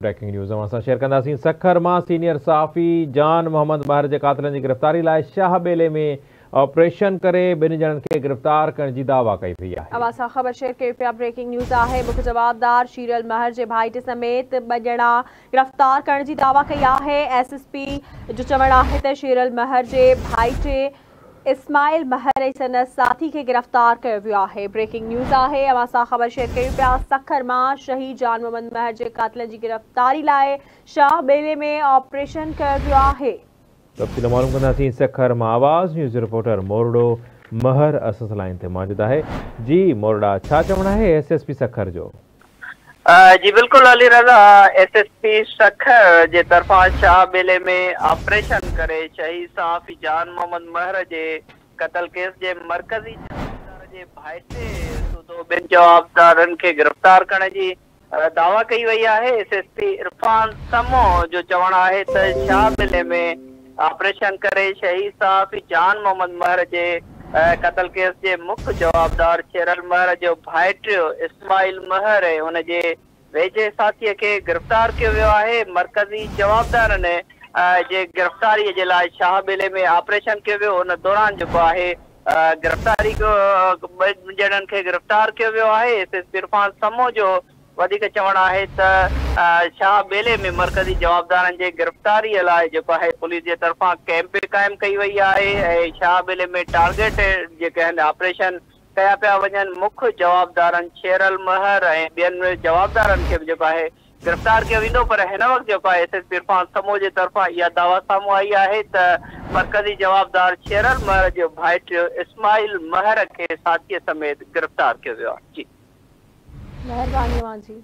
Breaking news اوهان سان share ڪنداسين سکر مان سينيئر صحافي جان محمد مهر جي قاتلن جي گرفتاري لاء شاهه ٻيلي ۾ آپريشن ڪري ٻن ڄڻن کي گرفتار ڪرڻ جي دعويٰ ڪئي وئي آهي. اوهان سان خبر شيئر ڪيون پيا بريڪنگ نيوز آهي مک جوابدار شيرل مهر جي ڀائٽي سميت ٻه ڄڻا گرفتار ڪرڻ جي دعويٰ ڪئي آهي ايس ايس پي جو چوڻ آهي ته شيرل مهر جي ڀائٽي اسماعيل مهر ۽ سندس ساٿي کي گرفتار ڪيو ويو آهي. بريڪنگ نيوز آهي اوهان سان خبر شيئر ڪيون پيا سکر مان شهيد جان محمد مهر جي قاتلن جي گرفتاري لاء شاهه ٻيلي ۾ آپريشن ڪيو ويو آهي. تفصيل معلوم ڪنداسين سکر مان آواز نيوز رپورٽر مورڙو مهر اسان سان لائين تي موجود آهي جي مورڙا ڇا چوڻ آهي ايس ايس پي سکر جو. جي بلڪل Ali Raza S S P Sukkur جي طرفان شاهه ٻيلي ۾ آپريشن ڪري شهيد صحافي جان محمد مهر جي قتل ڪيس جي مرڪزي جوابدار جي ڀائٽي سوڌو ٻن جوابدارن کي گرفتار ڪرڻ جي دعويٰ ڪئي وئي آهي S S P Irfan Samoon جو چوڻ آهي ته شاهه ٻيلي ۾ آپريشن ڪري شهيد صحافي جان محمد مهر جي قتل ڪيس جي مک جوابدار شيرل مهر جو ڀائٽيو اسماعيل مهر ۽ ان جي ويجهي ساٿي کي گرفتار ڪيو ويو آهي، مرڪزي جوابدارن جي گرفتاري جي لاء شاهه ٻيلي ۾ آپريشن ڪيو ويو، ان دوران جيڪو آهي گرفتاري ٻه ڄڻن کي گرفتار ڪيو ويو آهي، S S P Irfan Samoon جو وڌيڪ چوڻ آهي ته شاهه ٻيلي ۾ مرڪزي جوابدارن جي گرفتاري لاء جيڪو آهي پوليس جي طرفان ڪئمپ به قائم ڪئي وئي آهي ۽ شاهه ٻيلي ۾ ٽارگيٽ جيڪي آهن آپريشن ڪيا پيا وڃن مک جوابدارن شيرل مهر ۽ ٻين جوابدارن کي به جيڪو آهي گرفتار ڪيو ويندو پر هن وقت جيڪو آهي S S P Irfan Samoon جي طرفان اها دعويٰ سامهون آئي آهي ته مرڪزي جوابدار شيرل مهر جو ڀائٽيو اسماعيل مهر کي ساٿي سميت گرفتار ڪيو ويو آهي جي. مهرباني اوهان جي.